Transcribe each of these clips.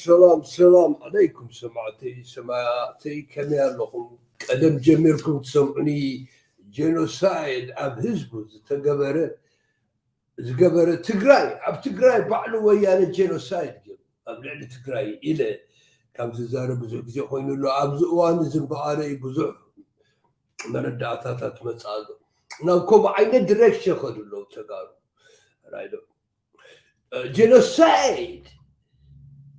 ሰላም ሰላም ዓለይኩም ሰማዕተይ ሰማዕተይ፣ ከመይ ኣለኹም? ቀደም ጀሚርኩም ትሰምዑኒ? ጄኖሳይድ ኣብ ህዝቡ ዝተገበረ ዝገበረ ትግራይ፣ ኣብ ትግራይ ባዕሉ ወያነ ጄኖሳይድ ገይሩ ኣብ ልዕሊ ትግራይ ኢለ ካብ ዝዛረብ ብዙሕ ግዜ ኮይኑ ኣሎ። ኣብዚ እዋን እዚ እምበኣረይ ብዙሕ መረዳእታታት መፅእ ኣሎ። ናብ ከምኡ ዓይነት ዲሬክሽን ከዱ ኣለዉ ተጋሩ። ራይዶ ጀኖሳይድ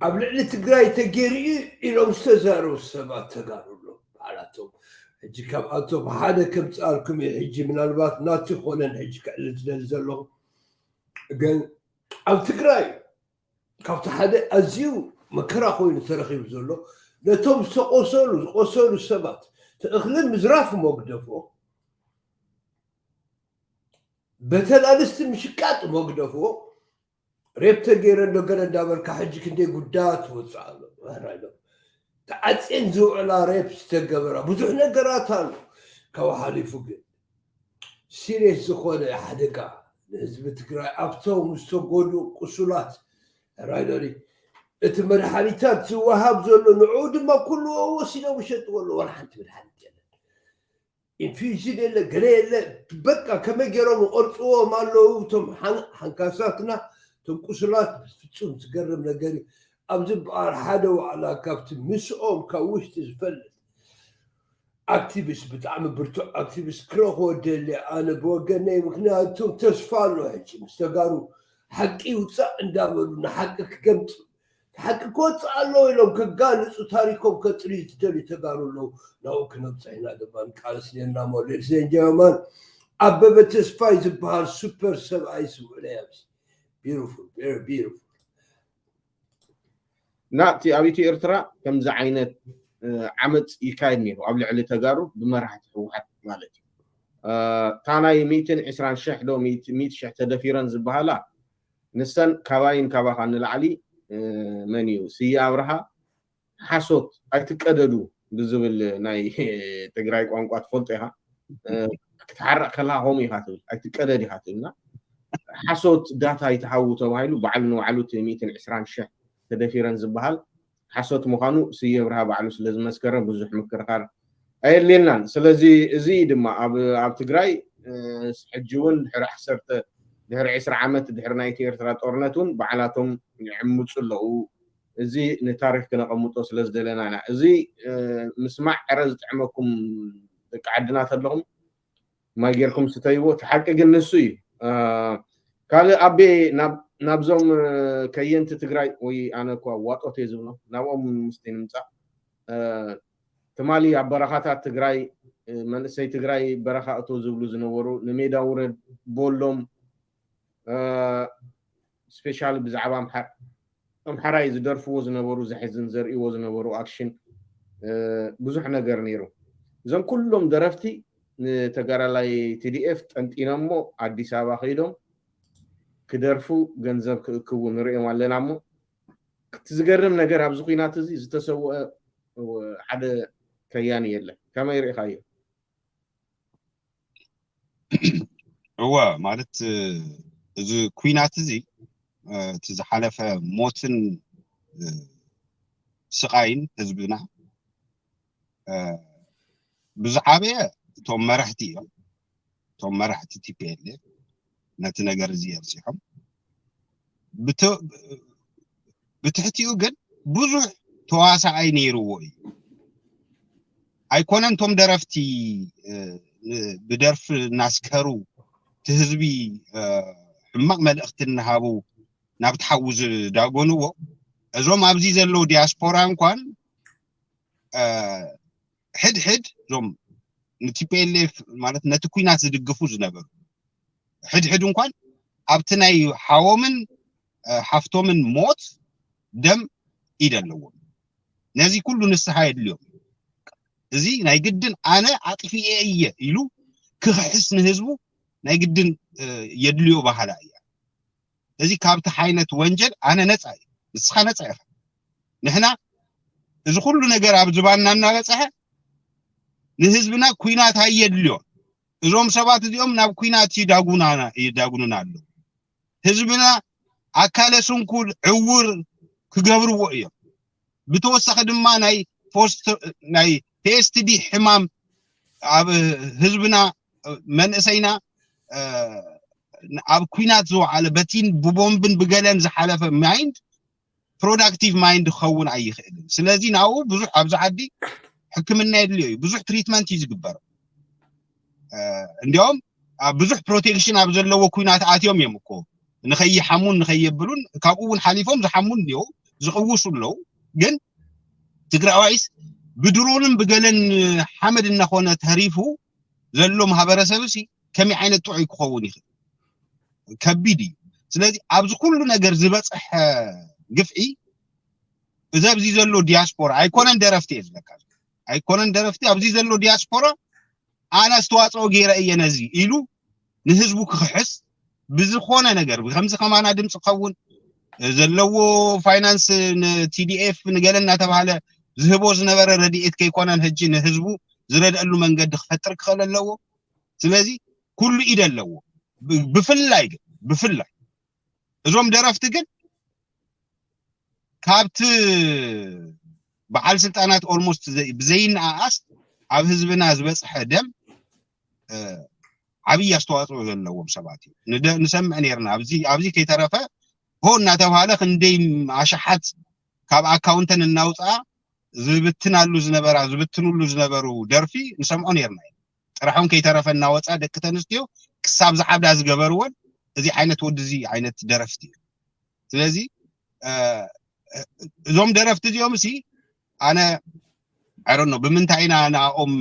ኣብ ልዕሊ ትግራይ ተገይሩ እዩ ኢሎም ዝተዛረቡ ሰባት ተጋሩ ኣለዉ። ባዕላቶም ሕጂ ካብኣቶም ሓደ ከምፅኣልኩም እየ። ሕጂ ምናልባት ናቲ ኮነን ሕጂ ክዕልል ዝደሊ ዘለኹ፣ ግን ኣብ ትግራይ ካብቲ ሓደ ኣዝዩ መከራ ኮይኑ ተረኺቡ ዘሎ፣ ነቶም ዝተቆሰሉ ዝቆሰሉ ሰባት ተእኽሊ ምዝራፍ መግደፎ፣ በተን ኣንስቲ ምሽቃጥ መግደፎ፣ ሬፕ ተገይረ ኣሎ ገለ እንዳበልካ ሕጂ ክንደይ ጉዳያት ትወፅእ ኣሎ። ተዓፅየን ዝውዕላ ሬፕ ዝተገበራ ብዙሕ ነገራት ኣሎ። ካብኡ ሓሊፉ ግን ሲሪየስ ዝኾነ ሓደጋ ንህዝቢ ትግራይ ኣብቶም ዝተጎድኡ ቁሱላት ራይደሪ እቲ መድሓኒታት ዝወሃብ ዘሎ ንዕኡ ድማ ኩሉ ወሲዶም ይሸጥዎ ኣለዉ። ዋላ ሓንቲ መድሓኒት የለን። ኢንፊውዥን የለ፣ ገለ የለ። በቃ ከመይ ገይሮም ይቆርፅዎም ኣለዉ እቶም ሓን- ሓንካሳትና፣ እቶም ቁሱላት። ፍፁም ዝገርም ነገር እዩ። ኣብዚ በዓል ሓደ ዋዕላ ካብቲ ምስኦም ካብ ውሽጢ ዝፈልጥ ኣክቲቪስት፣ ብጣዕሚ ብርቱዕ ኣክቲቪስት ክረኽቦ ደሊ ኣነ ብወገነይ። ምክንያቱ ተስፋ ኣሎ። ሕጂ ምስ ተጋሩ ሓቂ ይውፃእ እንዳበሉ ንሓቂ ክገምፅ ሓቂ ክወፅእ ኣለዎ ኢሎም ክጋልፁ ታሪኮም ከፅርዩ ዝደልዩ ተጋሩ ኣለዉ። ናብኡ ክነብፅሕ ኢና ድማ ንቃለስ ነርና እሞ። ሌዲስ ኤንድ ጀንትልማን፣ ኣበበ ተስፋይ ዝበሃል ሱፐር ሰብኣይ ስምዑለይ ኣብዚ። ቢዩቲፉል፣ ቨሪ ቢዩቲፉል። ናቲ ኣብ ኢትዮ ኤርትራ ከምዚ ዓይነት ዓመፅ ይካየድ ነይሩ ኣብ ልዕሊ ተጋሩ ብመራሕቲ ህወሓት ማለት እዩ። እታ ናይ ሚእትን ዕስራን ሽሕ ዶ ሚእቲ ሽሕ ተደፊረን ዝበሃላ ንሰን ካባይን ካባኻ ንላዕሊ መን እዩ? ስየ ኣብርሃ ሓሶት ኣይትቀደዱ ብዝብል ናይ ትግራይ ቋንቋ ትፈልጦ ኢኻ። ክትሓርቕ ከለኻ ከምኡ ኢኻ ትብል፣ ኣይትቀደድ ኢኻ ትብልና። ሓሶት ዳታ ይትሃቡ ተባሂሉ ባዕሉ ንባዕሉ እቲ ሚእትን ዕስራን ሽሕ ተደፊረን ዝበሃል ሓሶት ምዃኑ ስየ ኣብርሃ ባዕሉ ስለ ዝመስከረ ብዙሕ ምክርኻር ኣየድልየናን። ስለዚ እዚ ድማ ኣብ ኣብ ትግራይ ሕጂ እውን ድሕሪ ዓሰርተ ድሕሪ ዕስራ ዓመት ድሕሪ ናይ ኤርትራ ጦርነት እውን ባዕላቶም ይዕምፁ ኣለዉ። እዚ ንታሪክ ክነቐምጦ ስለ ዝደለና ኢና። እዚ ምስማዕ ዕረ ዝጥዕመኩም ደቂ ዓድና ተለኹም ማይ ጌርኩም ስተይዎ። እቲ ሓቂ ግን ንሱ እዩ። ካልእ ኣቤ ናብዞም ከየንቲ ትግራይ ወይ ኣነ እኳ ዋጦት እየ ዝብሎ ናብኦም ምስቲ ንምፃእ ትማሊ ኣብ በረኻታት ትግራይ መንእሰይ ትግራይ በረኻ እቶ ዝብሉ ዝነበሩ ንሜዳ ውረድ ቦሎም ስፔሻሊ ብዛዕባ ኣምሓራይ ዝደርፍዎ ዝነበሩ ዘሕዝን ዘርእዎ ዝነበሩ ኣክሽን ብዙሕ ነገር ነይሩ። እዞም ኩሎም ደረፍቲ ንተጋዳላይ ቲዲኤፍ ጠንጢኖሞ ኣዲስ ኣበባ ከይዶም ክደርፉ ገንዘብ ክእክቡ ንሪኦም ኣለና። እሞ እቲ ዝገርም ነገር ኣብዚ ኩናት እዚ ዝተሰወአ ሓደ ከያኒ የለን። ከመይ ርኢኻዮ? እወ፣ ማለት እዚ ኩናት እዚ እቲ ዝሓለፈ ሞትን ስቃይን ህዝብና ብዝዓበየ እቶም መራሕቲ እዮም። እቶም መራሕቲ ቲፒኤልኤፍ ነቲ ነገር እዚ ኣብፂሖም ብትሕቲኡ ግን ብዙሕ ተዋሳኣይ ነይርዎ እዩ። ኣይኮነን እቶም ደረፍቲ ብደርፊ እናስከሩ እቲ ህዝቢ ሕማቕ መልእኽቲ እናሃቡ ናብቲ ሓዊ ዝዳጎንዎ፣ እዞም ኣብዚ ዘለዉ ዲያስፖራ እንኳን ሕድሕድ እዞም ንቲፒኤልኤፍ ማለት ነቲ ኩናት ዝድግፉ ዝነበሩ ሕድሕድ እንኳን ኣብቲ ናይ ሓዎምን ሓፍቶምን ሞት ደም ኢድ ኣለዎም። ነዚ ኩሉ ንስሓ የድልዮም። እዚ ናይ ግድን ኣነ ኣጥፊኤ እየ ኢሉ ክኽሕስ ንህዝቡ ናይ ግድን የድልዮ ባህላ እያ። እዚ ካብቲ ዓይነት ወንጀል ኣነ ነፃ እየ፣ ንስኻ ነፃ ኢኻ። ንሕና እዚ ኩሉ ነገር ኣብ ዝባንና እናበፅሐ ንህዝብና ኩናት ኣየድልዮን። እዞም ሰባት እዚኦም ናብ ኩናት ይዳጉናና ይዳጉኑና ኣለዉ። ህዝብና ኣካለ ስንኩል ዕውር ክገብርዎ እዮም። ብተወሳኺ ድማ ናይ ፖስት ናይ ፒኤስቲዲ ሕማም ኣብ ህዝብና መንእሰይና ኣብ ኩናት ዝወዓለ በቲን ብቦምብን ብገለን ዝሓለፈ ማይንድ ፕሮዳክቲቭ ማይንድ ክኸውን ኣይኽእልን። ስለዚ ናብኡ ብዙሕ ኣብዚ ዓዲ ሕክምና የድልዮ እዩ፣ ብዙሕ ትሪትመንት እዩ ዝግበሩ። እንዲያውም ኣብ ብዙሕ ፕሮቴክሽን ኣብ ዘለዎ ኩናት ኣትዮም እዮም እኮ ንኸይሓሙን ንኸየብሉን፣ ካብኡ እውን ሓሊፎም ዝሓሙ እንዲው ዝቕውሱ ኣለዉ። ግን ትግራዋይስ ብድሮንን ብገለን ሓመድ እናኾነ ተሪፉ ዘሎ ማህበረሰብ ሲ ከመይ ዓይነት ጥዑይ ክኸውን ይኽእል? ከቢድ እዩ። ስለዚ ኣብዚ ኩሉ ነገር ዝበፅሐ ግፍዒ እዚ ኣብዚ ዘሎ ዲያስፖራ ኣይኮነን ደረፍቲ እየ ዝለካ ኣይኮነን ደረፍቲ ኣብዚ ዘሎ ዲያስፖራ ኣነ ኣስተዋፅኦ ገይረ እየ ነዚ ኢሉ ንህዝቡ ክኽሕስ ብዝኾነ ነገር ብከምዚ ከማና ድምፂ ክኸውን ዘለዎ ፋይናንስ ንቲዲኤፍ ንገለ እናተባሃለ ዝህቦ ዝነበረ ረድኤት ከይኮነን ሕጂ ንህዝቡ ዝረድአሉ መንገዲ ክፈጥር ክኽእል ኣለዎ። ስለዚ ኩሉ ኢደ ኣለዎ። ብፍላይ ግን ብፍላይ እዞም ደረፍቲ ግን ካብቲ በዓል ስልጣናት ኦልሞስት ብዘይነኣኣስ ኣብ ህዝብና ዝበፅሐ ደም ዓብዪ ኣስተዋፅኦ ዘለዎም ሰባት እዩ። ንሰምዕ ነርና ኣብዚ ከይተረፈ ሆ እናተባሃለ ክንደይ ኣሽሓት ካብ ኣካውንተን እናውፅኣ ዝብትናሉ ዝነበራ ዝብትንሉ ዝነበሩ ደርፊ ንሰምዖ ነርና እዩ። ጥራሖም ከይተረፈ እናወፃ ደቂ ተንስትዮ ክሳብ ዝዓብዳ ዝገበርወን እዚ ዓይነት ወዲ እዚ ዓይነት ደረፍቲ እዩ። ስለዚ እዞም ደረፍቲ እዚኦም ሲ ኣነ ኣሮኖ ብምንታይ ኢና ንኣኦም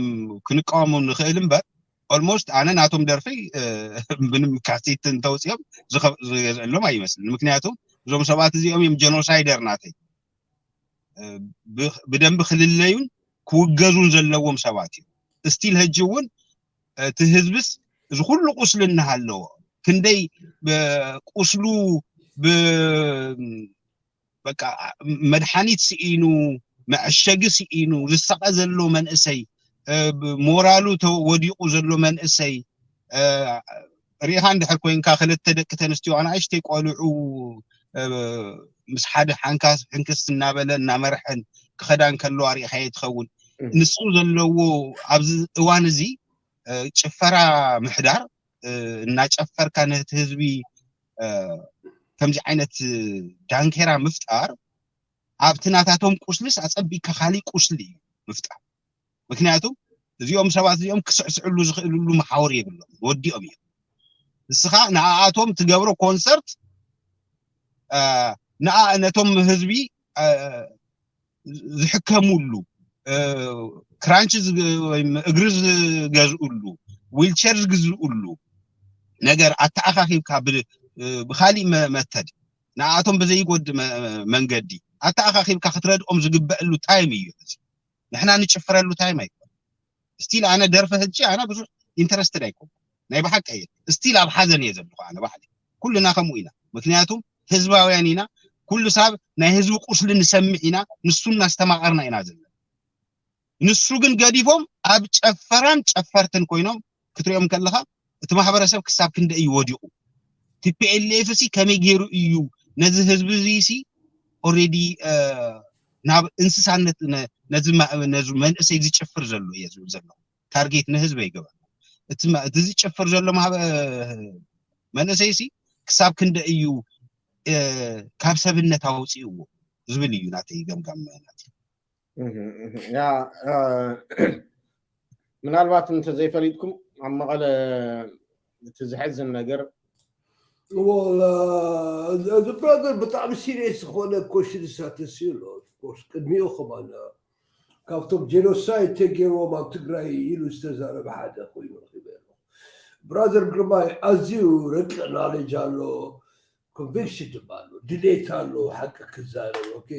ክንቃወሙ ንኽእል እምበር ኦልሞስት ኣነ ናቶም ደርፊ ምንም ካሴት እንተውፅኦም ዝገዝአሎም ኣይመስልን። ምክንያቱም እዞም ሰባት እዚኦም እዮም ጀኖሳይደር ናተይ ብደንቢ ክልለዩን ክውገዙን ዘለዎም ሰባት እዮም። እስቲል ሕጂ እውን እቲ ህዝብስ እዚ ኩሉ ቁስሊ እናሃለዎ ክንደይ ቁስሉ በቃ መድሓኒት ስኢኑ መዐሸጊ ስኢኑ ዝሳቐ ዘሎ መንእሰይ ሞራሉ ወዲቑ ዘሎ መንእሰይ ሪኢኻ እንድሕር ኮይንካ ክልተ ደቂ ተንስትዮ ኣናእሽተይ ቆልዑ ምስ ሓደ ሓንካስ ሕንክስ እናበለ እናመርሐን ክኸዳ እንከለዋ ሪኢኻዮ ትኸውን። ንሱ ዘለዎ ኣብዚ እዋን እዚ ጭፈራ ምሕዳር እናጨፈርካ ነቲ ህዝቢ ከምዚ ዓይነት ዳንኬራ ምፍጣር ኣብቲ ናታቶም ቁስልስ ኣፀቢቅካ ካሊእ ቁስሊ እዩ ምፍጣር። ምክንያቱ እዚኦም ሰባት እዚኦም ክስዕስዕሉ ዝኽእልሉ መሓውር የብሎም፣ ወዲኦም እዮም። ንስኻ ንኣኣቶም ትገብሮ ኮንሰርት ንኣ ነቶም ህዝቢ ዝሕከሙሉ ክራንች እግሪ ዝገዝኡሉ ዊልቸር ዝግዝኡሉ ነገር ኣተኣኻኺብካ ብካሊእ መተድ ንኣቶም ብዘይጎድ መንገዲ ኣተኣኻኺብካ ክትረድኦም ዝግበአሉ ታይም እዩ። ንሕና ንጭፍረሉ ታይም ኣይኮን። ስቲል ኣነ ደርፈ ህጂ ኣነ ብዙሕ ኢንተረስትድ ኣይኮን ናይ ብሓቂ እየ። ስቲል ኣብ ሓዘን እየ ዘለኹ ኣነ ባዕለ። ኩልና ከምኡ ኢና። ምክንያቱም ህዝባውያን ኢና። ኩሉ ሳብ ናይ ህዝቢ ቁስሊ ንሰምዕ ኢና። ንሱ እናስተማቐርና ኢና ዘለና። ንሱ ግን ገዲፎም ኣብ ጨፈራን ጨፈርትን ኮይኖም ክትሪኦም ከለኻ እቲ ማሕበረሰብ ክሳብ ክንደ እዩ ወዲቑ። ቲፒኤልኤፍ ሲ ከመይ ገይሩ እዩ ነዚ ህዝቢ እዚ ሲ ኦሬዲ ናብ እንስሳነት ነዚ መንእሰይ ዝጭፍር ዘሎ እየ ዝብል ዘለኹ። ታርጌት ንህዝቢ ኣይገበርኩ። እቲ ዝጭፍር ዘሎ መንእሰይ ሲ ክሳብ ክንደ እዩ ካብ ሰብነት ኣውፅእዎ ዝብል እዩ ናተይ ገምጋም ናተይ። ያ ምናልባት እንተዘይፈሊጥኩም ኣብ መቐለ እቲ ዝሕዝን ነገር እዚ ብራዘር ብጣዕሚ ሲሪየስ ዝኾነ ኮሽን ሳተሲ ኣሎ። ኦፍኮርስ ቅድሚኡ ከማን ካብቶም ጄኖሳይድ ተገይርዎም ኣብ ትግራይ ኢሉ ዝተዛረበ ሓደ ኮይኑ ረኺበ ኣለኹ። ብራዘር ግርማይ ኣዝዩ ረቂቕ ናሌጅ ኣሎ፣ ኮንቪክሽን ድማ ኣሎ፣ ድሌት ኣሎ ሓቂ ክዛረብ። ኦኬ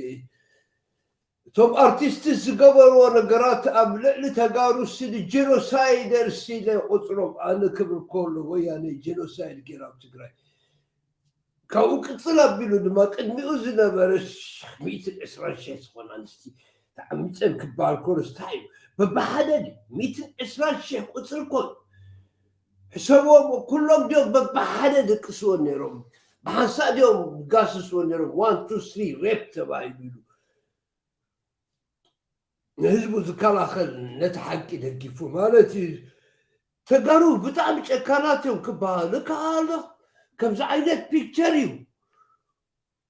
እቶም ኣርቲስት ዝገበርዎ ነገራት ኣብ ልዕሊ ተጋሩ ሲ ጀኖሳይደር ሲ ናይ ቆፅሮም ኣነ ክብል ከሎ ወያነ ጀኖሳይድ ገይራ ኣብ ትግራይ ካብኡ ቅፅል ኣቢሉ ድማ ቅድሚኡ ዝነበረ ሚእትን ዕስራን ሽሕ ዝኾና ኣንስቲ ተዓሚፀን ክበሃል ከሎ እንታይ እዩ በብሓደ ሚእትን ዕስራን ሽሕ ቁፅሪ ኮን ሕሰብዎም ኩሎም ዲኦም በብሓደ ደቅስወን ነይሮም ብሓንሳእ ዲኦም ጋስስወን ነይሮም ዋን ቱ ስሪ ሬፕ ተባሂሉ ኢሉ ንህዝቡ ዝከላኸል፣ ነቲ ሓቂ ደጊፉ ማለት እዩ። ተጋሩ ብጣዕሚ ጨካናት እዮም ክበሃል ከኣሎ። ከምዚ ዓይነት ፒክቸር እዩ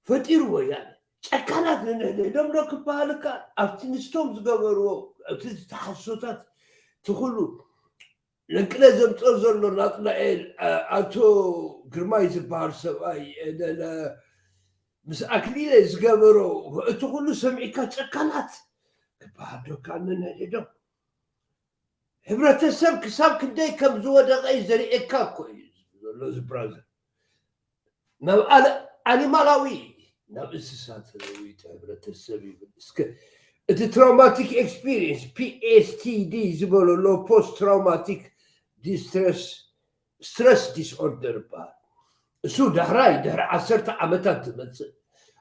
ፈጢሩ ወያነ። ጨካናት ንንሕድሕዶም ዶ ክበሃል ከኣል? ኣብቲ ንስቶም ዝገበርዎ፣ እቲ ዝተሓሶታት፣ ትኽሉ ነቅለ ዘምፅኦ ዘሎ ናጥናኤል፣ ኣቶ ግርማይ ዝበሃል ሰብኣይ፣ ምስ ኣክሊለ ዝገበሮ፣ እቲ ኩሉ ሰሚዕካ ጨካናት ክበሃል ዶ ከኣል? ንንሕድሕዶም። ሕብረተሰብ ክሳብ ክንደይ ከም ዝወደቐ እዩ ዘርእየካ እኮ እዩ ዘሎ እዚ ብራዘር። ናብ ኣኒማላዊ፣ ናብ እንስሳ ተለዊጡ ሕብረተሰብ ይብል። እስከ እቲ ትራውማቲክ ኤክስፒሪየንስ፣ ፒኤስቲዲ ዝበሎ ኣሎ፣ ፖስት ትራውማቲክ ዲስትረስ ስትረስ ዲስኦርደር ይበሃል። እሱ ዳሕራይ ድሕሪ ዓሰርተ ዓመታት ዝመፅእ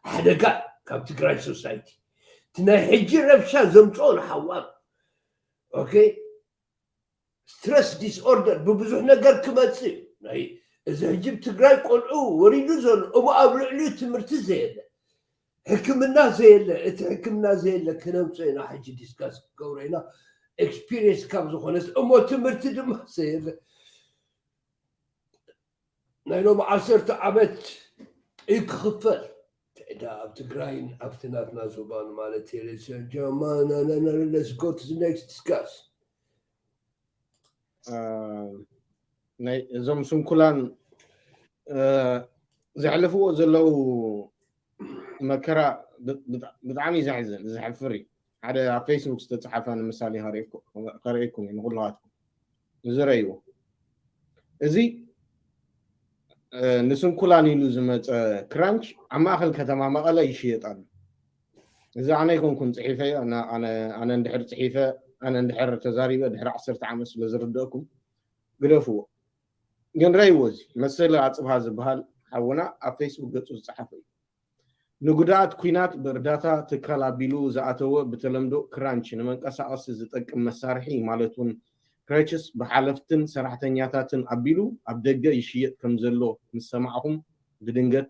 ሓደጋ ካብ ትግራይ ሶሳይቲ፣ እቲ ናይ ሕጂ ረብሻ ዘምፅኦ ንሓዋም። ኦኬ፣ ስትረስ ዲስኦርደር ብብዙሕ ነገር ክመፅእ እዩ። ናይ እዚ ሕጂ ትግራይ ቆልዑ ወሪዱ ዘሎ እሞ ኣብ ልዕሊኡ ትምህርቲ ዘየለ፣ ሕክምና ዘየለ፣ እቲ ሕክምና ዘየለ ክነምፅኦ ኢና። ሕጂ ዲስካስ ክገብሮ ኢና፣ ኤክስፒሪየንስ ካብ ዝኾነስ እሞ ትምህርቲ ድማ ዘየለ። ናይ ሎሚ ዓሰርተ ዓመት እዩ ክኽፈል። ዕዳ ኣብ ትግራይን ኣብቲ ናትና ዞባን ማለት እየ። Ladies and gentlemen, let's go to the next discuss. እዞም ስንኩላን ዘሕልፍዎ ዘለዉ መከራ ብጣዕሚ ዘሕዝን፣ ዘሕፍር እዩ። ሓደ ኣብ ፌስቡክ ዝተፅሓፈ ንምሳሌ ከርእየኩም እዩ ንኩልኻትኩም ዝረእይዎ። እዚ ንስንኩላን ኢሉ ዝመፀ ክራንች ኣብ ማእኸል ከተማ መቐለ ይሽየጥ ኣሎ። እዚ ኣነ ኣይኮንኩን ፅሒፈዮ። ኣነ እንድሕር ፅሒፈ፣ ኣነ እንድሕር ተዛሪበ ድሕሪ ዓሰርተ ዓመት ስለ ዝርደእኩም ግደፍዎ። ግን ረይዎ፣ እዚ መሰለ ኣፅብሃ ዝበሃል ሓውና ኣብ ፌስቡክ ገፁ ዝፀሓፈ እዩ። ንጉድኣት ኲናት ብእርዳታ ትካል ኣቢሉ ዝኣተወ ብተለምዶ ክራንች ንመንቀሳቐሲ ዝጠቅም መሳርሒ ማለት እውን ክረችስ ብሓለፍትን ሰራሕተኛታትን ኣቢሉ ኣብ ደገ ይሽየጥ ከም ዘሎ ምስ ሰማዕኹም ብድንገት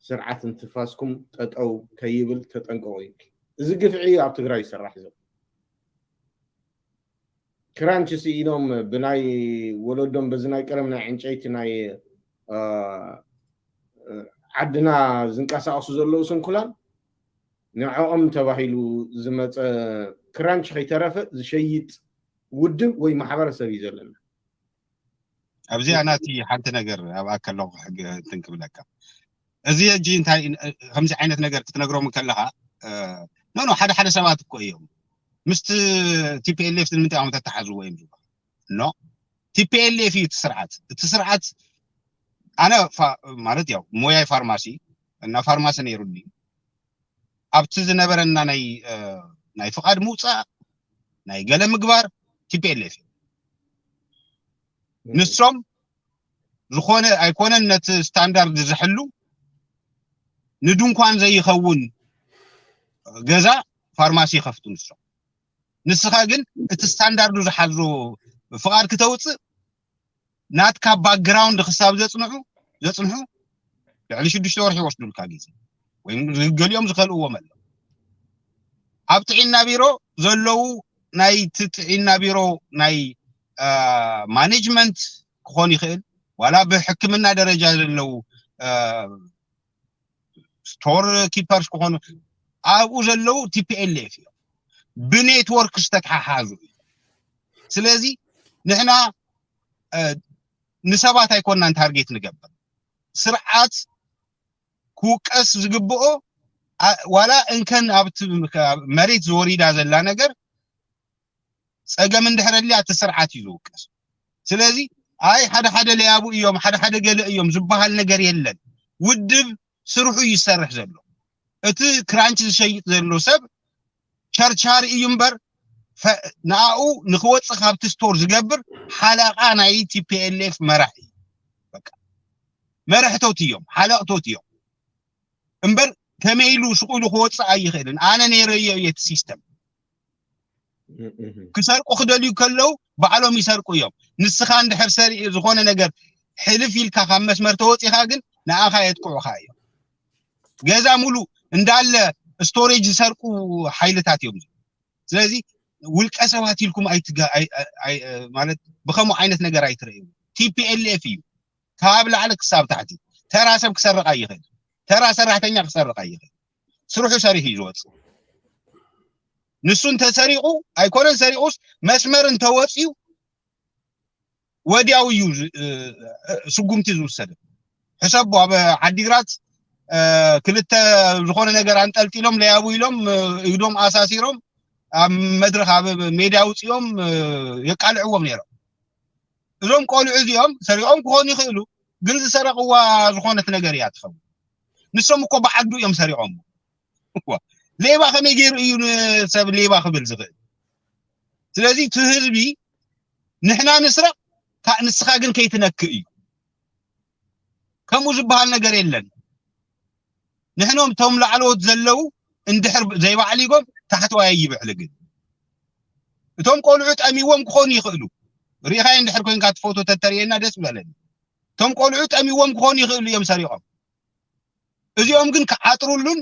ስርዓት እንትፋስኩም ጠጠው ከይብል ተጠንቀቑ ይብል። እዚ ግፍዒ እዩ ኣብ ትግራይ ይሰራሕ ዘሎ። ክራንች ስኢኖም ብናይ ወለዶም በዚ ናይ ቀደም ናይ ዕንጨይቲ ናይ ዓድና ዝንቀሳቀሱ ዘለዉ ስንኩላን ንዕኦም ተባሂሉ ዝመፀ ክራንች ከይተረፈ ዝሸይጥ ውድብ ወይ ማሕበረሰብ እዩ ዘለና። ኣብዚኣ ናቲ ሓንቲ ነገር ኣብኣ ከለኹ ሕግ እንትን ክብለካ። እዚ ሕጂ እንታይ ከምዚ ዓይነት ነገር ክትነግሮም ከለኻ ኖ ኖ ሓደ ሓደ ሰባት እኮ እዮም ምስቲ ቲፒኤልኤፍ ንምንታይ እዮም ተተሓዝዎ እዮም ዝብሉ። ኖ ቲፒኤልኤፍ እዩ እቲ ስርዓት። እቲ ስርዓት ኣነ ማለት ያው ሞያይ ፋርማሲ እና ፋርማሲ ነይሩኒ ኣብቲ ዝነበረና ናይ ናይ ፍቓድ ምውፃእ ናይ ገለ ምግባር ቲፒኤልኤፍ እዩ። ንሶም ዝኾነ ኣይኮነን ነቲ ስታንዳርድ ዝሕሉ ንድንኳን ዘይኸውን ገዛ ፋርማሲ ይኸፍቱ ንሶም። ንስኻ ግን እቲ ስታንዳርዱ ዝሓዞ ፍቓድ ክተውፅእ ናትካ ባክግራውንድ ክሳብ ዘፅንሑ ዘፅንሑ ልዕሊ ሽዱሽተ ወርሒ ይወስዱልካ ግዜ ወይ ገሊኦም ዝኸልእዎም ኣለዉ። ኣብ ጥዒና ቢሮ ዘለዉ ናይ ጥዒና ቢሮ ናይ ማኔጅመንት ክኾን ይኽእል ዋላ ብሕክምና ደረጃ ዘለዉ ስቶር ኪፐርስ ክኾኑ ኣብኡ ዘለዉ ቲፒኤልኤፍ እዮም። ብኔትወርክ ዝተተሓሓዙ እዩ። ስለዚ ንሕና ንሰባት ኣይኮናን ታርጌት ንገብር። ስርዓት ክውቀስ ዝግብኦ ዋላ እንከን ኣብቲ መሬት ዝወሪዳ ዘላ ነገር ፀገም እንድሕር ኣልያ እቲ ስርዓት እዩ ዝውቀስ። ስለዚ ኣይ ሓደ ሓደ ለያቡ እዮም ሓደ ሓደ ገለ እዮም ዝበሃል ነገር የለን። ውድብ ስርሑ ይሰርሕ ዘሎ እቲ ክራንች ዝሸይጥ ዘሎ ሰብ ቸርቻሪ እዩ እምበር ንኣኡ ንክወፅእ ካብቲ ስቶር ዝገብር ሓለቓ ናይ ቲፒኤልኤፍ መራሕ እዩ። መረሕቶት እዮም ሓለቕቶት እዮም እምበር ከመይ ኢሉ ስቕ ኢሉ ክወፅእ ኣይኽእልን። ኣነ ነይረዮ እየ እቲ ሲስተም ክሰርቁ ክደልዩ ከለዉ ባዕሎም ይሰርቁ እዮም። ንስኻ እንድሕር ሰሪእ ዝኾነ ነገር ሕልፍ ኢልካ ካብ መስመር ተወፂኻ ግን ንኣኻ የጥቅዑኻ እዮም። ገዛ ሙሉ እንዳለ ስቶሬጅ ዝሰርቁ ሓይልታት እዮም። ስለዚ ውልቀ ሰባት ኢልኩም ኣይትጋ- ኣይ- ኣይ- ኣይ- ማለት ብከምኡ ዓይነት ነገር ኣይትርእዩ። ቲፒኤልኤፍ እዩ ካብ ላዕሊ ክሳብ ታሕቲ። ተራ ሰብ ክሰርቕ ኣይኽእል፣ ተራ ሰራሕተኛ ክሰርቕ ኣይኽእል። ስርሑ ሰሪሑ እዩ ዝወፅእ። ንሱ እንተሰሪቑ ኣይኮነን፣ ሰሪቑስ መስመር እንተወፅዩ ወዲያው እዩ ዝ- እ- እ- ስጉምቲ ዝውሰድ። ሕሰቦ ኣብ ዓዲግራት እ፣ ክልተ ዝኾነ ነገር ኣንጠልጢሎም ለያቡ ኢሎም እ፣ ኢዶም ኣሳሲሮም ኣብ መድረኽ ኣብ ሜዳ ኣውፂኦም እ፣ የቃልዕዎም ነይሮም። እዞም ቆልዑ እዚኦም ሰሪቖም ክኾኑ ይኽእሉ፣ ግን ዝሰረቕዋ ዝኾነት ነገር እያ ትኸውን። ንሶም እኮ ብዓዱ እዮም ሰሪቖም። ሌባ ከመይ ገይሩ እዩ ንሰብ ሌባ ክብል ዝኽእል? ስለዚ እቲ ህዝቢ ንሕና ንስረቕ፣ ንስኻ ግን ከይትነክእ እዩ። ከምኡ ዝበሃል ነገር የለን። ንሕኖም እቶም ላዕለዎት ዘለዉ እንድሕር ዘይባዕሊጎም ታሕተዋይ ይብዕልግን። እቶም ቆልዑ ጠሚዎም ክኾኑ ይኽእሉ። ርኢኻዮ እንድሕር ኮይንካ እቲ ፎቶ ተተርእየና ደስ ምበለኒ። እቶም ቆልዑ ጠሚዎም ክኾኑ ይኽእሉ እዮም ሰሪቖም። እዚኦም ግን ክዓጥሩሉን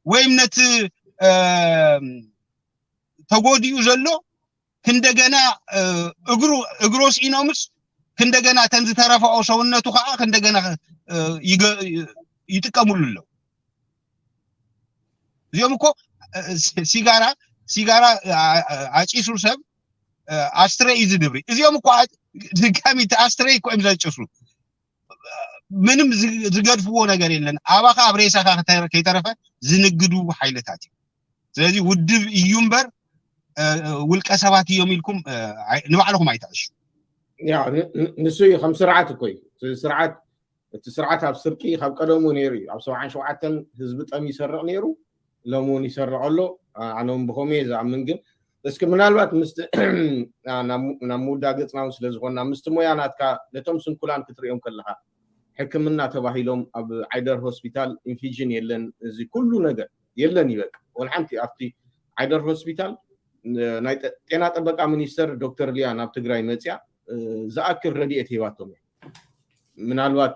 ወይም ነቲ ተጎዲኡ ዘሎ ክንደገና እግሩ እግሮ ስኢኖምስ ክንደገና ተን ዝተረፈኦ ሰውነቱ ከዓ ክንደገና ይጥቀምሉ ኣለዉ። እዚኦም እኮ ሲጋራ ሲጋራ ኣጪሱ ሰብ ኣስትረ እዩ ዝድብሪ። እዚኦም እኮ ድጋሚ ኣስትረ እኮ እዮም ዘጭሱ። ምንም ዝገድፍዎ ነገር የለን። ኣባኻ ኣብ ሬሳኻ ከይተረፈ ዝንግዱ ሓይልታት እዩ። ስለዚ ውድብ እዩ እምበር ውልቀ ሰባት እዮም ኢልኩም ንባዕልኹም ኣይትዕሹ። ንሱ እዩ ከም ስርዓት እኮ እዩ። ስርዓት እቲ ስርዓት ኣብ ስርቂ ካብ ቀደሙ ነይሩ እዩ። ኣብ ሰብዓን ሸውዓተን ህዝቢ ጠም ይሰርቕ ነይሩ፣ ሎሚ እውን ይሰርቕ ኣሎ። ኣነ እውን ብኸምኡ እየ ዝኣምን። ግን እስኪ ምናልባት ምስ ናብ ምውዳእ ገፅና እውን ስለ ዝኾንና ምስቲ ሞያ ናትካ ነቶም ስንኩላን ክትሪኦም ከለኻ ሕክምና ተባሂሎም ኣብ ዓይደር ሆስፒታል ኢንፊጅን የለን፣ እዚ ኩሉ ነገር የለን ይበቅ ወላ ሓንቲ ኣብቲ ዓይደር ሆስፒታል ናይ ጤና ጥበቃ ሚኒስተር ዶክተር ሊያ ናብ ትግራይ መፅያ ዝኣክል ረድኤት ሂባቶም እያ። ምናልባት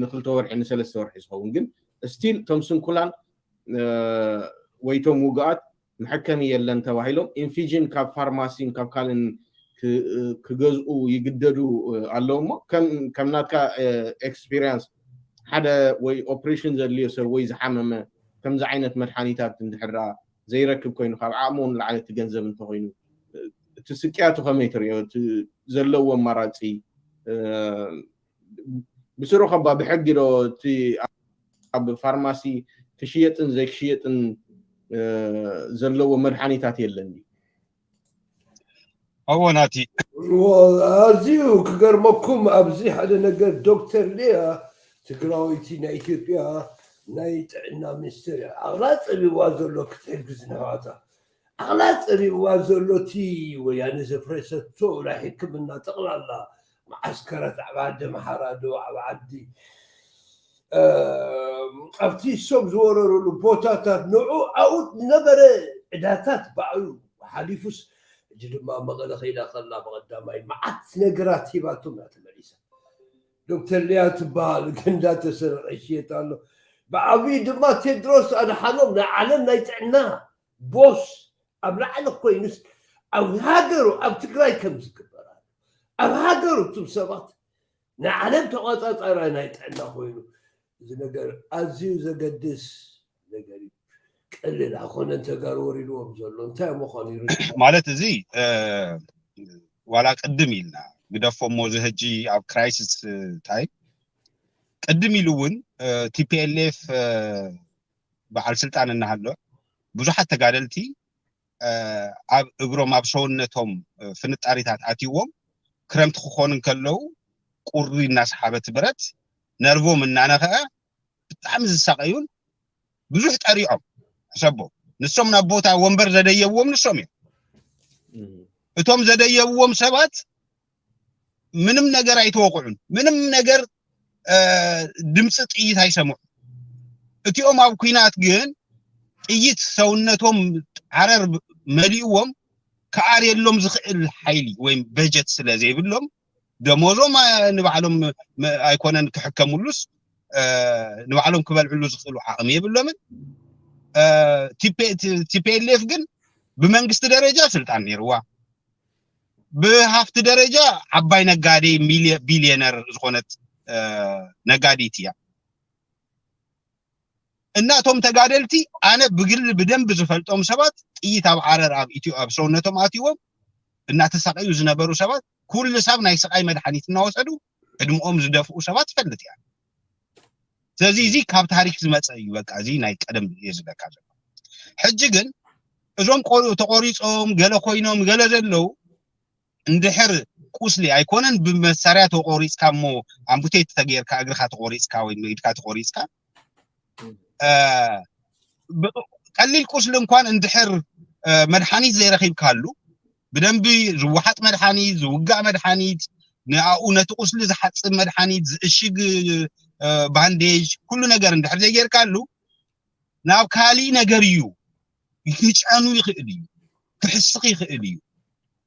ንክልተ ወርሒ ንሰለስተ ወርሒ ዝኸውን ግን ስቲል እቶም ስንኩላን ወይቶም ውግኣት መሐከሚ የለን ተባሂሎም ኢንፊጅን ካብ ፋርማሲን ካብ ካልእን ክገዝኡ ይግደዱ ኣለዉ። እሞ ከም ናትካ ኤክስፒሪንስ ሓደ ወይ ኦፕሬሽን ዘድልዮ ሰብ ወይ ዝሓመመ ከምዚ ዓይነት መድሓኒታት እንድሕር ዘይረክብ ኮይኑ ካብ ዓቕሙ ንላዕሊ እቲ ገንዘብ እንተኮይኑ እቲ ስቅያቱ ከመይ ትሪኦ? ዘለዎ ኣማራፂ ብስሩ ከባ ብሕጊ ዶ እቲ ኣብ ፋርማሲ ክሽየጥን ዘይክሽየጥን ዘለዎ መድሓኒታት የለን? ኣዎ ናቲ ኣዝዩ ክገርመኩም ኣብዚ ሓደ ነገር ዶክተር ሊያ ትግራወይቲ ናይ ኢትዮጵያ ናይ ጥዕና ሚኒስትር እያ። ኣቕላ ፀቢብዋ ዘሎ ክትሕግዝ ነባታ ኣቕላ ፀቢብዋ ዘሎ እቲ ወያነ ዘፍረሰቶ ናይ ሕክምና ጠቕላላ መዓስከራት ኣብ ዓዲ ኣምሓራ ዶ ኣብ ዓዲ ኣብቲ እሶም ዝወረሩሉ ቦታታት ንዑ ኣብኡ ዝነበረ ዕዳታት ባዕሉ ሓሊፉስ ሕጂ ድማ መቐለ ከይዳ ከላ ብቐዳማይ መዓት ነገራት ሂባቶም እያ ተመሊሳ። ዶክተር ሊያ ትበሃል ገንዳ ተሰረቐ ይሽየጥ ኣሎ። ብዓብዪ ድማ ቴድሮስ ኣድሓኖም ናይ ዓለም ናይ ጥዕና ቦስ ኣብ ላዕሊ ኮይኑስ ኣብ ሃገሩ ኣብ ትግራይ ከም ዝግበር ኣሎ ኣብ ሃገሩ እቱም ሰባት ናይ ዓለም ተቋፃፃሪ ናይ ጥዕና ኮይኑ እዚ ነገር ኣዝዩ ዘገድስ ነገር እዩ። ቀሊል ኣይኮነን ተጋሩ ወሪድዎም ዘሎ እንታይ ምዃኑ ይርዳእ። ማለት እዚ ዋላ ቅድም ኢልና ግደፎ እሞ እዚ ሕጂ ኣብ ክራይሲስ ታይም ቅድም ኢሉ እውን ቲፒኤልኤፍ በዓል ስልጣን እናሃሎ ብዙሓት ተጋደልቲ ኣብ እግሮም ኣብ ሰውነቶም ፍንጣሪታት ኣትይዎም ክረምቲ ክኾኑ እንከለዉ ቁሪ እናሰሓበት ብረት ነርቮም እናነኸአ ብጣዕሚ ዝሳቀዩን ብዙሕ ጠሪዖም ሕሰቦ ንሶም ናብ ቦታ ወንበር ዘደየብዎም ንሶም እዮም። እቶም ዘደየብዎም ሰባት ምንም ነገር ኣይተወቅዑን። ምንም ነገር ድምፂ ጥይት ኣይሰምዑ። እቲኦም ኣብ ኲናት ግን ጥይት ሰውነቶም ዓረር መሊእዎም ክኣርየሎም ዝኽእል ሓይሊ ወይም በጀት ስለ ዘይብሎም ደሞዞም ንባዕሎም ኣይኮነን ክሕከምሉስ ንባዕሎም ክበልዕሉ ዝኽእሉ ዓቕሚ የብሎምን። ቲፒኤልኤፍ ግን ብመንግስቲ ደረጃ ስልጣን ነይርዋ፣ ብሃፍቲ ደረጃ ዓባይ ነጋዴ ቢልዮነር ዝኾነት ነጋዲት እያ። እና እቶም ተጋደልቲ ኣነ ብግል ብደንብ ዝፈልጦም ሰባት ጥይት ኣብ ዓረር ኣብ ኢትዮ ኣብ ሰውነቶም ኣትዎም እናተሳቀዩ ዝነበሩ ሰባት ኩሉ ሳብ ናይ ስቃይ መድሓኒት እናወሰዱ ዕድምኦም ዝደፍኡ ሰባት ትፈልጥ እያ። ስለዚ እዚ ካብ ታሪክ ዝመፀ እዩ። በቃ እዚ ናይ ቀደም እየ ዝብለካ ዘሎ። ሕጂ ግን እዞም ቆልዑ ተቆሪፆም ገለ ኮይኖም ገለ ዘለዉ እንድሕር ቁስሊ ኣይኮነን ብመሳርያ ተቆሪፅካ እሞ ኣምቡቴት ተገይርካ እግርካ ተቆሪፅካ ወይ ኢድካ ተቆሪፅካ ቀሊል ቁስሊ እንኳን እንድሕር መድሓኒት ዘይረኪብካሉ ብደንቢ ዝወሓጥ መድሓኒት ዝውጋእ መድሓኒት ንኣኡ ነቲ ቁስሊ ዝሓፅብ መድሓኒት ዝእሽግ ባንዴጅ ኩሉ ነገር እንድሕር ዘይጌርካሉ ናብ ካሊእ ነገር እዩ ክጨኑ ይኽእል እዩ ክሕስኽ ይኽእል እዩ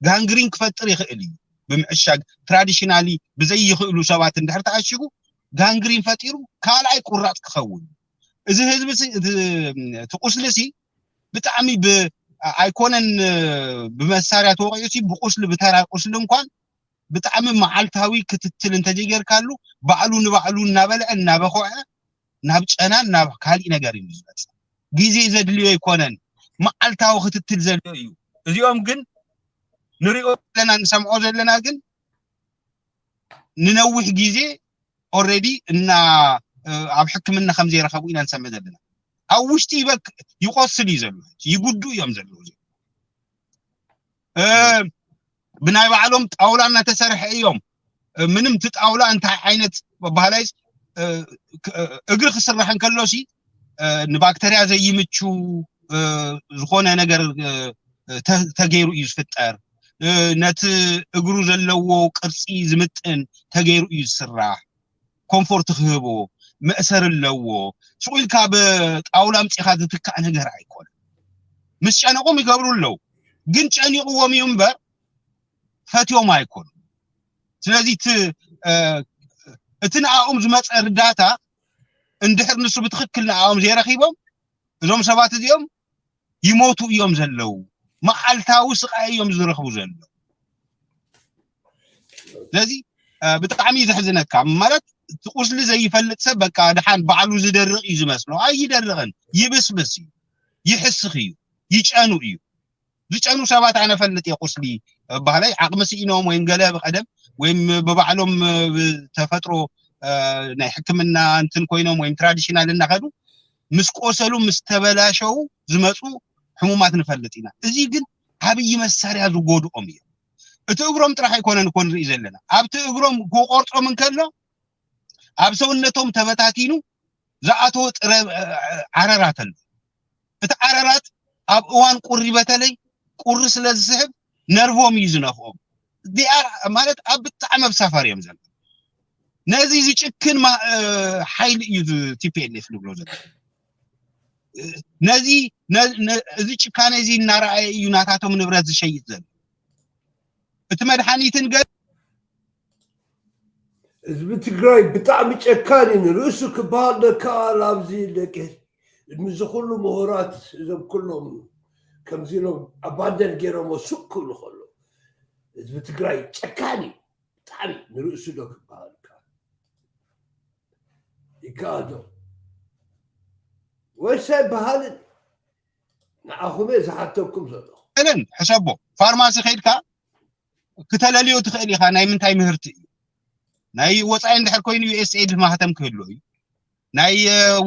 ጋንግሪን ክፈጥር ይኽእል እዩ ብምዕሻግ traditionally ብዘይይኽእሉ ሰባት እንድሕር ተዓሽጉ ጋንግሪን ፈጢሩ ካልኣይ ቁራፅ ክኸውን እዚ ህዝቢ እቲ ቁስሊ ሲ ብጣዕሚ ኣይኮነን ብመሳርያ ተወቂዑ ሲ ብቁስሊ ብተራ ቁስሊ እንኳን ብጣዕሚ መዓልታዊ ክትትል እንተዘይጌርካሉ ባዕሉ ንባዕሉ እናበልዐ እናበኮዐ ናብ ጨናን ናብ ካሊእ ነገር እዩ ዝመፅእ ግዜ ዘድልዮ ኣይኮነን መዓልታዊ ክትትል ዘድልዮ እዩ እዚኦም ግን ንሪኦ ዘለና ንሰምዖ ዘለና ግን ንነዊሕ ግዜ already እና ኣብ ሕክምና ከም ዘይረኸቡ ኢና ንሰምዕ ዘለና ኣብ ውሽጢ ይበክ ይቆስል እዩ ዘሎ ይጉዱ እዮም ዘለዉ ብናይ ባዕሎም ጣውላ እናተሰርሐ እዮም ምንም እቲ ጣውላ እንታይ ዓይነት በባህላይስ እግሪ ክስራሕ እንከሎ ሲ ንባክተርያ ዘይምቹ ዝኾነ ነገር ተገይሩ እዩ ዝፍጠር ነቲ እግሩ ዘለዎ ቅርፂ ዝምጥን ተገይሩ እዩ ዝስራሕ ኮንፎርት ክህቦ መእሰር ኣለዎ ስቁ ኢልካ ብጣውላ ኣምፂኻ ዝትካእ ነገር ኣይኮነ ምስ ጨነቆም ይገብሩ ኣለዉ ግን ጨኒቕዎም እዩ እምበር ፈትዮም ኣይኮኑ ስለዚ እቲ ንኣኦም ዝመፀ ርዳታ እንድሕር ንሱ ብትክክል ንኣኦም ዘይረኪቦም እዞም ሰባት እዚኦም ይሞቱ እዮም ዘለዉ መዓልታዊ ስቃይ እዮም ዝረክቡ ዘለዉ ስለዚ ብጣዕሚ እዩ ዘሕዝነካ ማለት እቲ ቁስሊ ዘይፈልጥ ሰብ በቃ ድሓን ባዕሉ ዝደርቕ እዩ ዝመስሎ ኣይደርቕን ይብስብስ እዩ ይሕስኽ እዩ ይጨኑ እዩ ዝጨኑ ሰባት ኣነ ፈልጥ እየ ቁስሊ ባህላይ ዓቕሚ ስኢኖም ወይም ገለ ብቀደም ወይም ብባዕሎም ተፈጥሮ ናይ ሕክምና እንትን ኮይኖም ወይም ትራዲሽናል እናኸዱ ምስ ቆሰሉ ምስ ተበላሸው ዝመፁ ሕሙማት ንፈልጥ ኢና እዚ ግን ዓብይ መሳርያ ዝጎድኦም እዮም እቲ እግሮም ጥራሕ ኣይኮነን እኮ ንርኢ ዘለና ኣብቲ እግሮም ክቆርፆም እንከሎ ኣብ ሰውነቶም ተበታቲኑ ዝኣተወ ጥረ ዓረራት ኣሎ እቲ ዓረራት ኣብ እዋን ቁሪ በተለይ ቁሪ ስለ ዝስሕብ ነርቮም እዩ ዝነፍኦም ዲኣር ማለት ኣብ ብጣዕሚ ኣብ ሳፋር እዮም ዘሎ ነዚ ዝጭክን ሓይሊ እዩ ቲፒኤልኤፍ ንብሎ ዘሎ ነዚ እዚ ጭካነ እዚ እናረኣየ እዩ ናታቶም ንብረት ዝሸይጥ ዘሎ እቲ መድሓኒትን ገ ህዝቢ ትግራይ ብጣዕሚ ጨካን እዩ ንርእሱ ክበሃል ደከኣል ኣብዚ ደቂ እዚ ኩሉ ምሁራት እዞም ኩሎም ከምዚ ኢሎም ኣባንደን ገይሮሞ ሱቅ ክብሉ ከሎ ህዝቢ ትግራይ ጨካን እዩ ብጣዕሚ ንርእሱ ዶ ክበሃል ይከኣል ይከኣል ዶ ወይስ ኣይበሃልን ንዓኹም እየ ዝሓተኩም ዘለኹ እለን ሕሰቦ ፋርማሲ ከይድካ ክተለልዮ ትኽእል ኢኻ ናይ ምንታይ ምህርቲ እዩ ናይ ወፃኢ እንድሕር ኮይኑ ዩኤስኤድ ማህተም ክህልዎ እዩ ናይ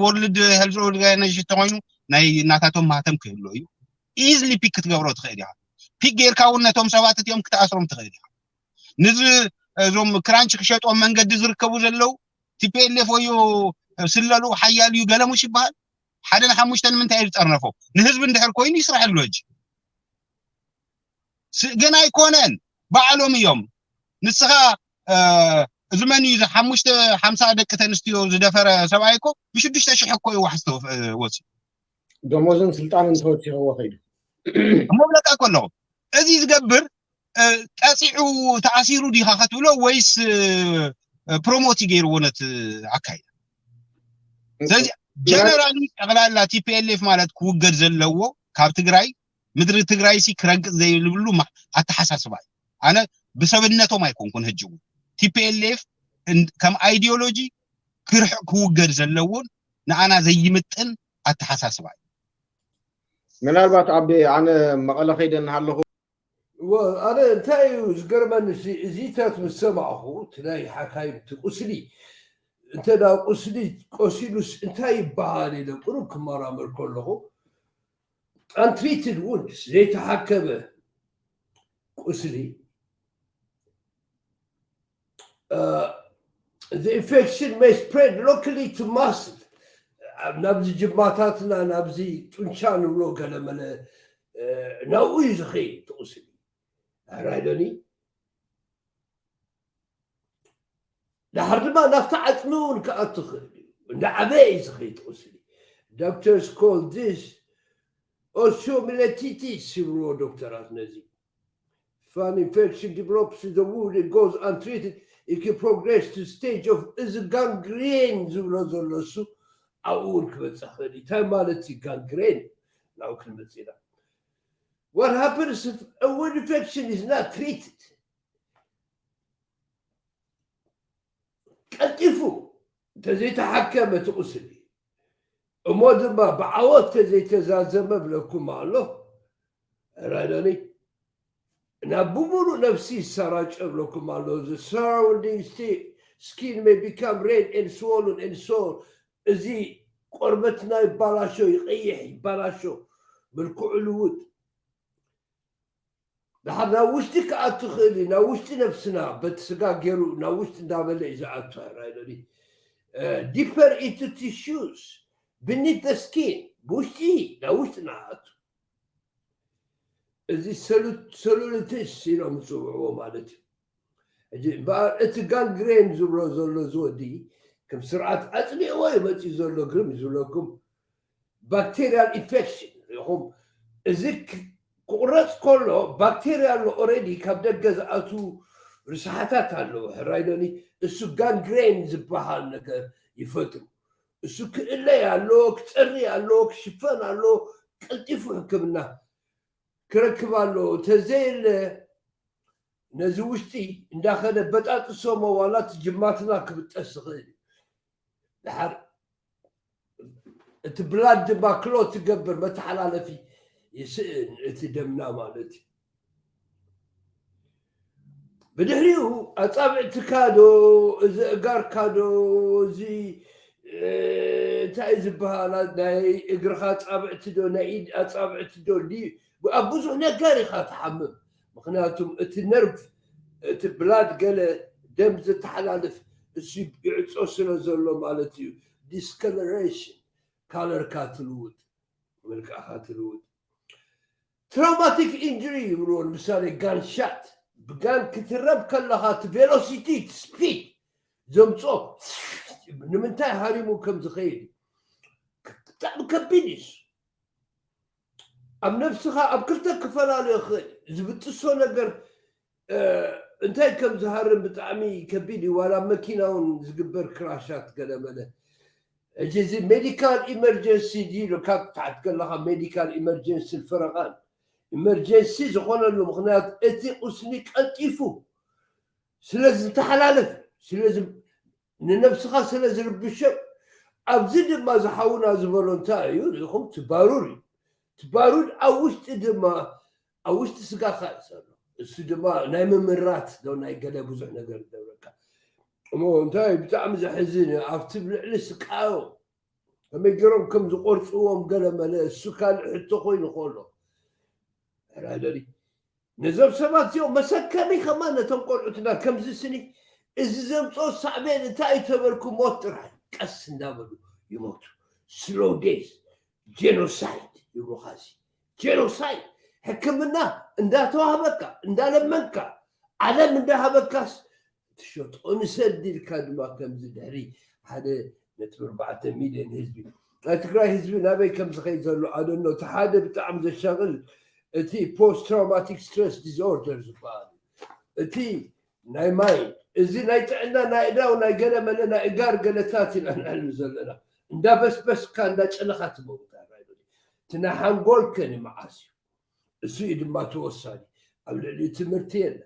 ወርልድ ሄልዝ ኦርጋናይዜሽን ተኮይኑ ናይ እናታቶም ማህተም ክህልዎ እዩ ኢዝሊ ፒክ ክትገብሮ ትኽእል ኢኻ ፒክ ጌርካ እውን ነቶም ሰባት እቲኦም ክትኣስሮም ትኽእል ኢኻ ንዚ እዞም ክራንች ክሸጥዎም መንገዲ ዝርከቡ ዘለዉ ቲፒኤልኤፍ ወዮ ስለሉ ሓያል እዩ ገለሙሽ ይበሃል ሓደ ንሓሙሽተ ንምንታይ እዩ ዝጠርነፎ ንህዝቢ እንድሕር ኮይኑ ይስራሐሉ ሕጂ ግን ኣይኮነን ባዕሎም እዮም ንስኻ እዚ መን እዩ ሓሙሽተ ሓምሳ ደቂ ተንስትዮ ዝደፈረ ሰብኣይ እኮ ብሽዱሽተ ሽሕ እኮ እዩ ዋሕስ ወፂ ደሞዝን ስልጣንን ተወሲኽዎ ከይዱ እሞ ብለካ ከለኹ እዚ ዝገብር ቀፂዑ ተኣሲሩ ዲኻ ከትብሎ ወይስ ፕሮሞት ገይርዎ ነቲ ኣካይዳ ስለዚ ጀነራሊ ጠቕላላ ቲፒኤልኤፍ ማለት ክውገድ ዘለዎ ካብ ትግራይ ምድሪ ትግራይ ሲ ክረግጽ ዘይብሉ ማ- ኣተሓሳስባ እዩ። ኣነ ብሰብነቶም ኣይኮንኩን። ሕጂ እውን ቲፒኤልኤፍ ከም ኣይዲዮሎጂ ክርሕቅ ክውገድ ዘለዎን ንኣና ዘይምጥን ኣተሓሳስባ እዩ። ምናልባት ኣብ ኣነ መቐለ ከይደ እናሃለኹ ኣነ እንታይ እዩ ዝገርመኒ፣ እዚታት ምስ ሰማዕኹ እቲ ናይ ሓካይም እቲ ቁስሊ እንተ ቁስሊ ቆሲሉስ እንታይ ይበሃል ኢለ ቁሩብ ክመራመር ከለኹ untreated wounds ዘይተሓከመ ቁስሊ the infection may spread locally to muscle ናብዚ ጅማታትና ናብዚ ጡንቻ ንብሎ ገለመለ ናብኡ እዩ ዝኸይድ እቲ ቁስሊ ራይዶኒ ድሓር ድማ ናብቲ ዓፅሚ እውን ክኣቱ ክእል እዩ እንዳዓበየ እዩ ዝኸይድ ቁስሊ doctors call this osteomyelitis ይብልዎ ዶክተራት ነዚ fan infection develops in the wound it goes untreated it can progress to stage of እዚ gangrene ዝብሎ ዘሎ እሱ ኣብኡ እውን ክበፅእ ክእል እንታይ ማለት እዩ gangrene ናብ ክንመፅእ ኢና what happens if a wound infection is not treated ቀልጢፉ እንተዘይተሓከመ እቲ ቁስሊ እሞ ድማ ብዓወት ተዘይተዛዘመ ብለኩም ኣሎ ራይዶኒ ናብ ብምሉእ ነፍሲ ይሰራጨ ብለኩም ኣሎ the surrounding skin may become red and swollen and sore እዚ ቆርበትና ይባላሾ ይቀይሕ ይባላሾ መልክዑ ልውጥ ድሓር ናብ ውሽጢ ክኣቱ ክእል እዩ ናብ ውሽጢ ነብስና በቲ ስጋ ገይሩ ናብ ውሽጢ እንዳበለ እዩ ዝኣቱ ራይዶኒ deeper into tissues beneath the skin ብውሽጢ ናብ ውሽጢ ንኣቱ እዚ ሰሉሊቲስ ኢሎም ዝፅውዕዎ ማለት እዩ ሕጂ እምበኣር እቲ gangrene ዝብሎ ዘሎ ዝወዲ ከም ስርዓት ኣፅኒዕዎ እዩ መፅኡ ዘሎ ግርም ዝብለኩም bacterial infection ሪኹም እዚ ክቁረፅ ከሎ ባክቴርያ ኣሎ already ካብ ደገ ዝኣቱ ርስሓታት ኣለዎ ሕራይዶኒ እሱ gangrene ዝበሃል ነገር ይፈጥሩ እሱ ክእለይ ኣሎ ክፀሪ ኣሎ ክሽፈን ኣሎ ቀልጢፉ ሕክምና ክረክብ ኣሎ ተዘየለ ነዚ ውሽጢ እንዳኸደ በጣጥሶሞ ዋላ እቲ ጅማትና ክብጠስ ዝኽእል እዩ ድሓር እቲ blood ድማ clot ትገብር መተሓላለፊ ይስእን እቲ ደምና ማለት እዩ ብድሕሪኡ ኣፃብዕትካ ዶ እዚ እጋርካ ዶ እዚ እንታይ ዝበሃል ናይ እግርኻ ኣፃብዕቲ ዶ ናይ ኢድ ኣፃብዕቲ ዶ ኣብ ብዙሕ ነገር ኢኻ ትሓምም ምክንያቱም እቲ nerve እቲ blood ገለ ደም ዝተሓላልፍ እሱ ይዕፆ ስለ ዘሎ ማለት እዩ discoloration colorካ ትልውጥ መልክዕካ ትልውጥ traumatic injury ይብልዎ ንምሳሌ gunshot ብጋን ክትረብ ከለኻ እቲ velocity እቲ speed ዘምፅኦ ንምንታይ ሃሪሙ ከም ዝኸይድ ብጣዕሚ ከቢድ እዩ ኣብ ነብስኻ ኣብ ክልተ ክፈላለ ይኽእል ዝብጥሶ ነገር እንታይ ከም ዝሃርም ብጣዕሚ ከቢድ እዩ ዋላ መኪና እውን ዝግበር ክራሻት ገለመለ ሕጂ እዚ medical emergency ድዩ ኢሉካ ክትሓት ከለካ medical emergency ፈረቃን emergency ዝኾነሉ ምክንያት እቲ ቁስሊ ቀልጢፉ ስለ ዝተሓላለፍ ስለ ንነብስኻ ስለ ዝርብሾ ኣብዚ ድማ ዝሓውና ዝበሎ እንታይ እዩ ሪኹም ትባሩድ እዩ ትባሩድ ኣብ ውሽጢ ድማ ኣብ ውሽጢ ስጋኻ እዩ ዘሎ እሱ ድማ ናይ ምምራት ዶ ናይ ገለ ብዙሕ ነገር ይገብረካ እሞ እንታይ ብጣዕሚ ዘሕዝን እዩ ኣብቲ ልዕሊ ስቃዮ ከመይ ገይሮም ከም ዝቆርፅዎም ገለ መለ እሱ ካልእ ሕቶ ኮይኑ ከሎ ራደሪ ነዞም ሰባት እዚኦም መሰከሚ ከማን ነቶም ቆልዑትና ከምዚ ስኒ እዚ ዘምፅኦ ሳዕቤን እንታይ እዩ ተበልኩ ሞት ጥራሕ ቀስ እንዳበሉ ይሞቱ slow death genocide ይብሉኻ እዚ genocide ሕክምና እንዳተዋህበካ እንዳለመንካ ዓለም እንዳሃበካስ ትሸጦ ንሰዲ ኢልካ ድማ ከምዚ ድሕሪ ሓደ ነጥቢ ኣርባዕተ ሚልዮን ህዝቢ ናይ ትግራይ ህዝቢ ናበይ ከም ዝኸይድ ዘሎ ኣደኖ እቲ ሓደ ብጣዕሚ ዘሻቕል እቲ post traumatic stress disorder ዝበሃል እቲ ናይ ማይ እዚ ናይ ጥዕና ናይ እዳው ናይ ገለ መለ ናይ እጋር ገለታት ኢና ንዕልም ዘለና እንዳበስበስካ እንዳጨነኻ ትመውት እቲ ናይ ሓንጎል ከኒ መዓስ እዩ እሱ እዩ ድማ ተወሳኒ። ኣብ ልዕሊ ትምህርቲ የለ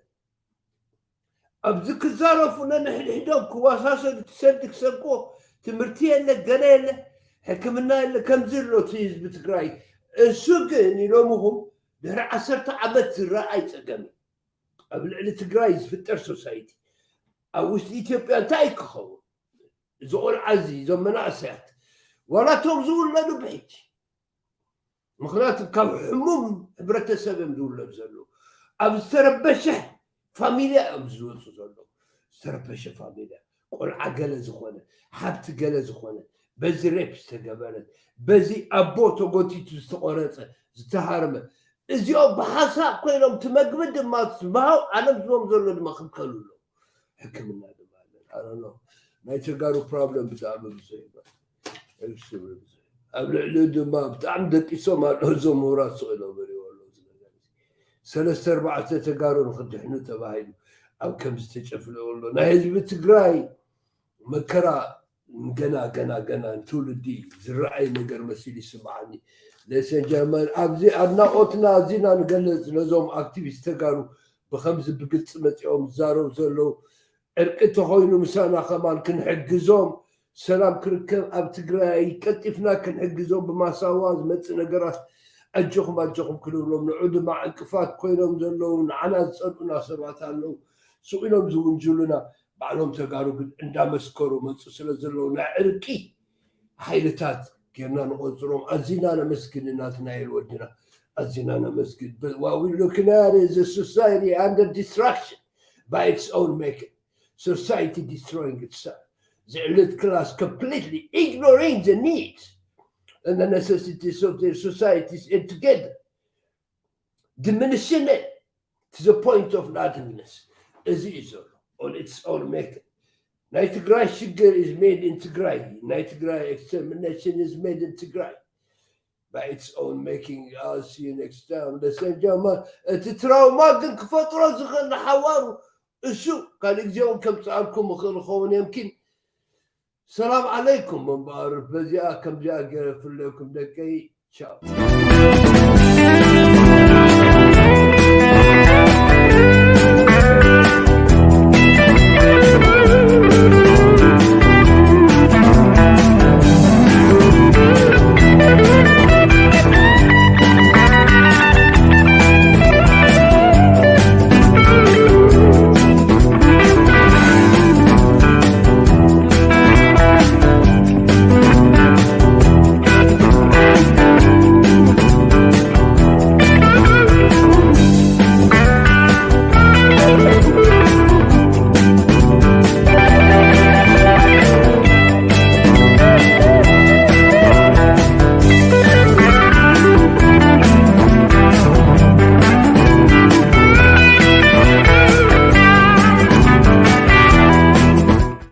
ኣብዚ ክዛረፉ ነንሕድሕዶም ክዋሳሰሉ ትሰዲ ክሰብኮ ትምህርቲ የለ ገለ የለ ሕክምና የለ ከምዚ ኣሎ እቲ ህዝቢ ትግራይ። እሱ ግን ኢሎምኹም ድሕሪ ዓሰርተ ዓመት ዝረኣይ ፀገም ኣብ ልዕሊ ትግራይ ዝፍጠር ሶሳይቲ ኣብ ውሽጢ ኢትዮጵያ እንታይ ክኸውን? እዚ ቆልዓ እዚ እዞም መናእሰያት ዋላ ቶም ዝውለዱ ብሕጂ ምክንያቱ ካብ ሕሙም ሕብረተሰብ እዮም ዝውለዱ ዘለዉ። ኣብ ዝተረበሸ ፋሚልያ እዮም ዝወፁ ዘለዉ። ዝተረበሸ ፋሚልያ ቆልዓ ገለ ዝኾነ ሓብቲ ገለ ዝኾነ በዚ ሬፕ ዝተገበረት በዚ ኣቦ ተጎቲቱ ዝተቆረፀ ዝተሃርመ እዚኦም ብሓሳብ ኮይኖም እቲ መግቢ ድማ ዝባሃው ዓለም ዝቦም ዘሎ ድማ ክልከሉ ኣለዉ። ሕክምና ድማ ኣለና። ኣነ ናይ ተጋሩ ፕሮብለም ብጣዕሚ ብዙሕ እዩ። ኣብ ልዕሊ ድማ ብጣዕሚ ደቂሶም ኣለዉ እዞም ምሁራት ስቕ ኢሎም ይሪእዎ ኣለዉ። ሰለስተ ኣርባዕተ ተጋሩ ንክድሕኑ ተባሂሉ ኣብ ከምዚ ተጨፍልቑ ኣሎ ናይ ህዝቢ ትግራይ መከራ ገና ገና ገና ንትውልዲ ዝረኣይ ነገር መሲሉ ይስምዓኒ። ለሰን ጀርመን ኣብዚ ኣድናቆትና ኣዚና ንገልፅ ነዞም ኣክቲቪስት ተጋሩ ብከምዚ ብግልፂ መፂኦም ዝዛረቡ ዘለዉ ዕርቂ ተኮይኑ ምሳና ከማን ክንሕግዞም ሰላም ክርከብ ኣብ ትግራይ ቀልጢፍና ክንሕግዞም ብማሳዋ ዝመፅእ ነገራት ኣጆኹም ኣጆኹም ክንብሎም ንዑ ድማ ዕንቅፋት ኮይኖም ዘለዉ ንዓና ዝፀልኡና ሰባት ኣለዉ ስቕ ኢሎም ዝውንጅሉና ባዕሎም ተጋሩ ግን እንዳመስከሩ መፁ ስለ ዘለዉ ናይ ዕርቂ ሓይልታት ጌርና ንቆፅሮም ኣዚና ነመስግን እናትናኤል ወድና ኣዚና ነመስግን what we looking at is a society under destruction by its own making. Society destroying itself. The elite class completely ignoring the needs and the necessities of their societies and together diminishing it to the point of nothingness. እዚ እዩ ዘሎ on its own making. ናይ ትግራይ ሽግር is made in ትግራይ ናይ ትግራይ extermination is made in ትግራይ by its own making. I'll see you next time. ለሰን ጀርመን እቲ ትራውማ ግን ክፈጥሮ ዝኽእል ንሓዋሩ እሱ ካልእ ግዜ እውን ከምፅኣልኩም ይኽእል ይኸውን የምኪን። ሰላም ዓለይኩም እምበኣር በዚኣ ከምዚኣ ገይረ ፍለኩም ደቀይ ቻው።